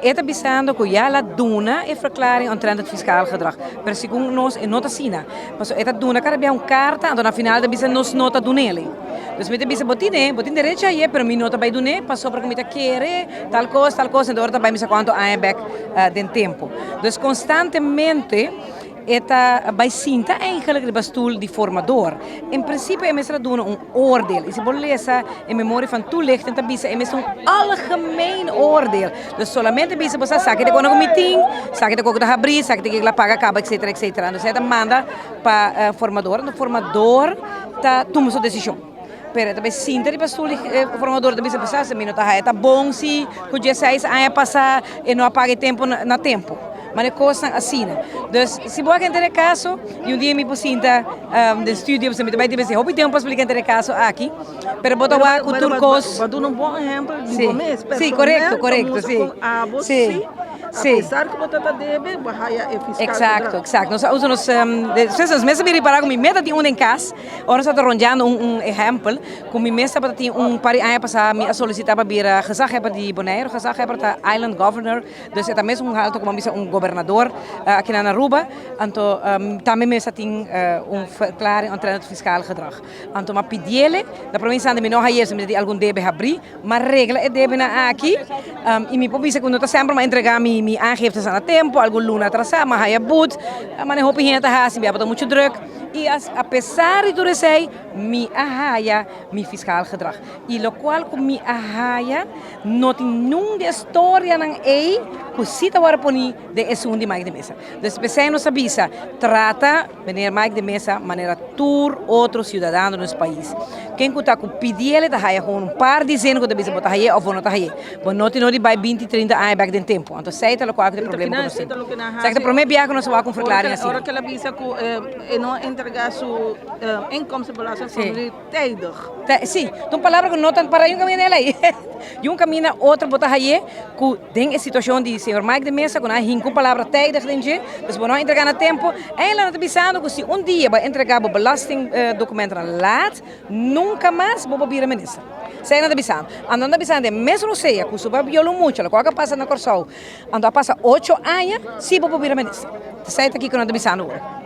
E ta bisando ku ya el a duna e verklaring omtrent het fiscaal gedrag, pero segun nos e no ta asina. Pasobra e ta duna kada bia un karta, anto na final e ta bisa nos no ta dun'el. Dus mi ta bisa bo tine, bo tin derecho aye, pero mi no ta bai dun'é pasobra ku mi ta kere tal kos, tal kos, enton ora ta bai mi sa kuantu aña bèk den tempu. Dus konstantemente. E ta bai sinta eigenlijk riba stoel di formador. En principe e mester a duna un oordeel. Y si bo lesa e memoria van toelichting ta bisa e mester un algemeen oordeel. Dus solamente bisa bo sa saki ta kona ku mi tin, saki ta koko ta habri, saki ta kiko la paga kaba etcetera etcetera. Entonces e ta manda pa formador, enton formador ta tuma su decision. Pero e ta bai sinta riba stoel di formador ta bisa bo sa si mi no ta haya ta bon si ku dieseis aña pasa e no a paga e tempo na tempo. Mane kosnan asina. Dus si bo a kenter e kaso i un dia mi por sinta den studio pasobra mi ta bai tin mester hopi tempo pa splika henter e kaso aki, pero bo ta wak ku tur kos. Bo a duna un bon ehempel di bo mes Si, korekto, korekto, si. Ku abo si, apesar ku bo ta ta debe, bo a haya e fiskal. Eksakto, eksakto. Nos a usa nos, despues nos mes a bin ripará ku mi meta tin un den kas. Ora nos tabata rondeando un un ehèmpel ku mi mes tabata tin un par di aña pasá mi a solisitá pa bira gezaghebber di Boneiru. Gezaghebber ta island governor, dus e ta mes un halto komo a bisa un gobernador aki na Aruba. Anto tambe mi mes a tin un verklaring omtrent het fiscaal gedrag. Anto mi a pidiele, na prome instante mi no haye mi ta di algun debe habrí, mi a regla e debenan aki i mi por bisa ku no ta semper mi a entregá mi mi aangiftenan na tempo, algun luna atrasá mi a haya but, manera hopi hende ta hasi mi a tabata muchu drùk. I a pesar di tur esei, mi a haya mi fiscaal gedrag. I locual cu mi a haya, no tin nun di e storianan ei cu si ta worde poni den esun di Mike de Meza. Dus p'esei nos a bisa, trata meneer Mike de Meza manera tur otro ciudadano di nos pais. Ken cu ta cu pidiele ta haya gewoon un par di zin cu ta bisa bo ta haye of bo no ta haye. Bo no tin no di bai binti, trinta aña bek den tempo. Anto esei ta locual cu ta e problema cu nos tin. Esaki ta prome biaha cu nos a wak un verklaring asina. Ora cu el a bisa cu e no a entrega su inkomstenbelasting formulier tijdig. Si, ta un palabra cu no ta para yun caminda el ey. Yun caminda otro bo ta haye cu den e situacion di señor Mike de Meza cu nan a hinca un palabra tijdig den dje. Dus bo no a entrega na tempo. Eindelijk nan ta bisando cu si un dia bo a entrega bo belastingdocumentonan laat, nunca mas bo por bira minister. Esei nan ta bisando. Anto nan ta bisando den mes rosea cu su ba viola un mucha, locual cu a pasa na Corsou, anto a pasa ocho aña, si bo por bira minister. Esei ta kico nan ta bisando awor.